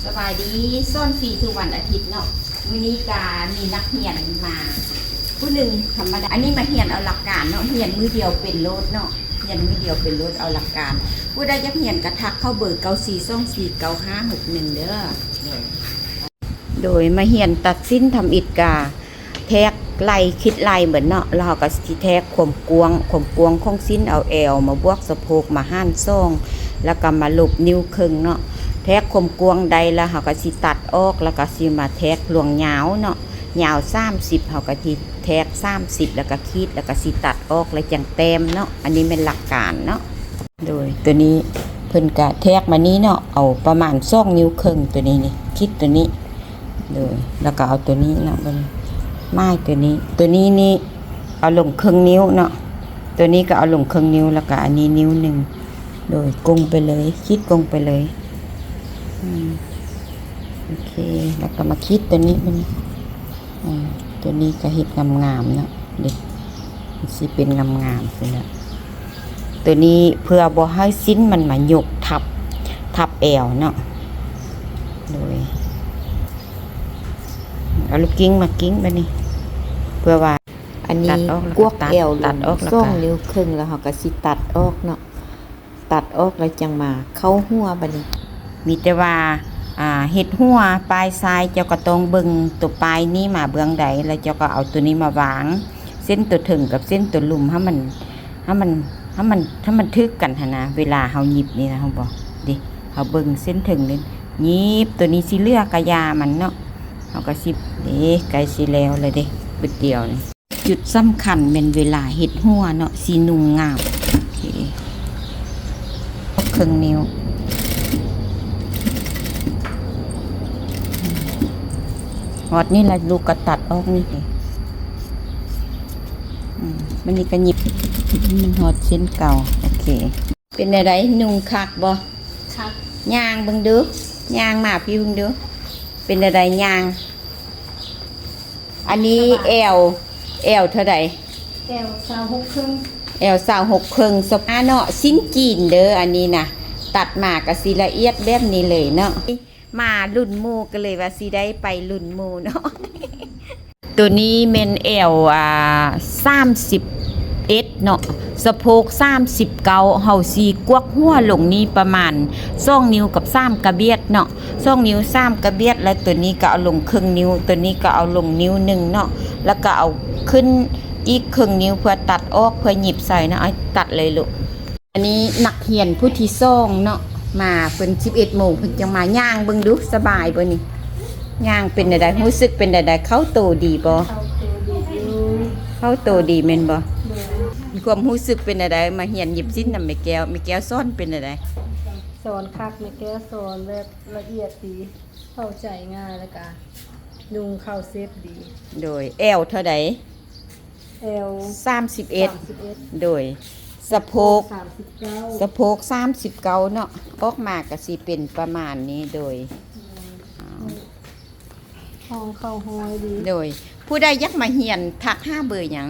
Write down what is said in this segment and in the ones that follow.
ສະບາຍດີ ສອນຟຣີທຸກວັນອາທິດເນາະ. ມື້ນີ້ກະມີນັກຮຽນມາຜູ້ໜຶ່ງທຳມະດາ. ອັນນີ້ມາຮຽນເອົາຫຼັກການເນາະ, ຮຽນມື້ດຽວເປັນໂລດເນາະ, ຮຽນມື້ດຽວເປັນໂລດ ເອົາຫຼັກການ. ຜູ້ໃດຢາກຮຽນກະທັກເຂົ້າເບີ ເກົ້າສີ່ສອງສີ່ເກົ້າຫ້າຫົກໜຶ່ງ ເດີ. ໂດຍ ມາຮຽນຕັດສິ້ນທຳອິດກະ ແທກໄລ່ ຄິດໄລ່ເບິດເນາະ, ແລ້ວເຮົາກໍຊິແທກຄວາມກວ້າງ ຄວາມກວ້າງຂອງສິ້ນ ເອົາແອວມາບວກສະໂພກມາຫານສອງ ແລ້ວກໍມາລົບນິ້ວເຄິ່ງເນາະ. ແທກຄວາມກວ້າງໄດ້ແລ້ວ ເຮົາກໍຊິຕັດອອກ ແລ້ວກໍຊິມາແທກລວງຍາວເນາະ, ຍາວສາມສິບ ເຮົາກໍຊິແທກສາມສິບ ແລ້ວກໍຂີດ ແລ້ວກໍຊິຕັດອອກ ແລ້ວຈັ່ງແຕ້ມເນາະ. ອັນນີ້ແມ່ນຫຼັກການເນາະ. ໂດຍ ຕົວນີ້ເພິ່ນກະແທກມານີ້ເນາະ, ເອົາປະມານສອງນິ້ວເຄິ່ງ ຕົວນີ້ນີ້ ຂີດຕົວນີ້. ໂດຍ ແລ້ວກໍເອົາຕົວນີ້ເນາະ ເບິ່ງ ໝາຍຕົວນີ້, ຕົວນີ້ນີ້ເອົາລົງເຄິ່ງນິ້ວເນາະ, ຕົວນີ້ກໍເອົາລົງເຄິ່ງນິ້ວ ແລ້ວກໍອັນນີ້ນິ້ວໜຶ່ງ. ໂດຍ ກົງໄປເລີຍ ຂີດກົງໄປເລີຍ. ອືມ ໂອເຄ ແລ້ວກໍມາຂີດຕົວນີ້ ຕົວນີ້ ອືມ ຕົວນີ້ກໍເຮັດງາມໆເນາະ ເດ້ ມັນຊິເປັນງາມໆຊີ້ນະ. ຕົວນີ້ເພື່ອບໍ່ໃຫ້ສິ້ນມັນມາຍົກທັບ ທັບແອວເນາະ. ໂດຍ ເອົາລູກກິ້ງມາກິ້ງບາດນີ້ ເພື່ອວ່າ ອັນນີ້ ກວກແອວລົງສອງນິ້ວເຄິ່ງ ແລ້ວເຮົາກໍຊິຕັດອອກເນາະ. ຕັດອອກແລ້ວຈັ່ງມາເຂົ້າຫົວບາດນີ້. ມີແຕ່ວ່າ ອ່າ ເຮັດຫົວປາຍຊາຍ ເຈົ້າກໍຕ້ອງເບິ່ງຕົວປາຍນີ້ມາເບື້ອງໃດ ແລ້ວເຈົ້າກໍເອົາຕົວນີ້ມາວາງ ເສັ້ນຕົວເທິງກັບເສັ້ນຕົວລຸ່ມ ໃຫ້ມັນ ໃຫ້ມັນ ໃຫ້ມັນ ໃຫ້ມັນຖືກກັນຫັ້ນນະ. ເວລາເຮົາຫຍິບນີ້ນະ ເຮົາບໍ່ ເດ້ ເຮົາເບິ່ງເສັ້ນເທິງນີ້ ຫຍິບ ຕົວນີ້ຊິເຫຼືອກະຢ່າມັນເນາະ. ເຮົາກໍຊິ ເດ້ ໃກ້ຊິແລ້ວແລ້ວເດ້ ບຶດດຽວນີ້. ຈຸດສຳຄັນແມ່ນເວລາເຮັດຫົວເນາະ ຊິນຸ່ງງາມ. ໂອເຄ ເຄິ່ງນິ້ວ ຮອດນີ້ລະ ລູກກໍຕັດອອກນີ້. ອືມ ມັນນີ້ກໍຫຍິບ ມັນຮອດເສັ້ນເກົ່າ. ໂອເຄ ເປັນແນວໃດ? ນຸ່ງຄັກບໍ່? ຄັກ. ຍ່າງເບິ່ງດູ ຍ່າງມາພີ້ເບິ່ງດູ ເປັນແນວໃດຍ່າງ? ອັນນີ້ແອວ ແອວເທົ່າໃດ? ແອວຊາວຫົກເຄິ່ງ ແອວຊາວຫົກເຄິ່ງ. ສະພາບເນາະ ສິ້ນຈີນເດີ ອັນນີ້ນະ ຕັດມາກະຊິລະອຽດແບບນີ້ເລີຍເນາະ. ມາລຸ້ນໝູ່ ກໍເລີຍວ່າຊິໄດ້ໄປລຸ້ນໝູ່ເນາະ. ໂຕນີ້ແມ່ນແອວ ອ່າ ສາມສິບເອັດເນາະ ສະໂພກສາມສິບເກົ້າ ເຮົາຊິກວກຫົວລົງນີ້ປະມານສອງນິ້ວກັບສາມກະບຽດເນາະ. ສອງນິ້ວສາມກະບຽດ ແລ້ວໂຕນີ້ກໍເອົາລົງເຄິ່ງນິ້ວ ໂຕນີ້ກໍເອົາລົງນິ້ວໜຶ່ງເນາະ ແລ້ວກໍເອົາຂຶ້ນອີກເຄິ່ງນິ້ວເພື່ອຕັດອອກ ເພື່ອຫຍິບໃສ່ເນາະ. ເອົາ ຕັດເລີຍລູກ. ອັນນີ້ນັກຮຽນຜູ້ທີສອງເນາະ ມາເພິ່ນສິບເອັດໂມງເພິ່ນຈັ່ງມາ. ຍ່າງເບິ່ງດູ ສະບາຍບໍ່ນີ້? ຍ່າງເປັນແນວໃດ? ຮູ້ສຶກເປັນແນວໃດ? ເຂົ້າໂຕດີບໍ່? ເຂົ້າໂຕດີຢູ່ ເຂົ້າໂຕດີແມ່ນບໍ່? ໂດຍ. ມີຄວາມຮູ້ສຶກເປັນແນວໃດ ມາຮຽນຫຍິບສິ້ນນຳແມ່ແກ້ວ? ແມ່ແກ້ວສອນເປັນແນວໃດ? ສອນຄັກ ແມ່ແກ້ວສອນແບບລະອຽດດີ ເຂົ້າໃຈງ່າຍ ແລ້ວກະນຸ່ງເຂົ້າເຊັດດີ. ໂດຍ. ແອວເທົ່າໃດ? ແອວສາມສິບເອັດ ສາມສິບເອັດ ໂດຍ. ສະໂພກ ສາມສິບເກົ້າ ສະໂພກສາມສິບເກົ້າເນາະ ອອກມາກະຊິເປັນປະມານນີ້. ໂດຍ. ອືມ ຫ້ອງເຂົ້າຫ້ອຍດີ. ໂດຍ. ຜູ້ໃດຢາກມາຮຽນ ທັກຫາເບີຫຍັງ?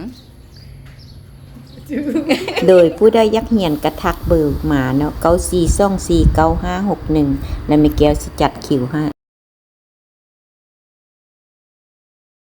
ໂດຍ. ຜູ້ໃດຢາກຮຽນກະທັກເບີມາເນາະ ເກົ້າສີ່ສອງສີ່ເກົ້າຫ້າຫົກໜຶ່ງ ແລ້ວແມ່ແກ້ວຊິຈັດຄິວໃຫ້.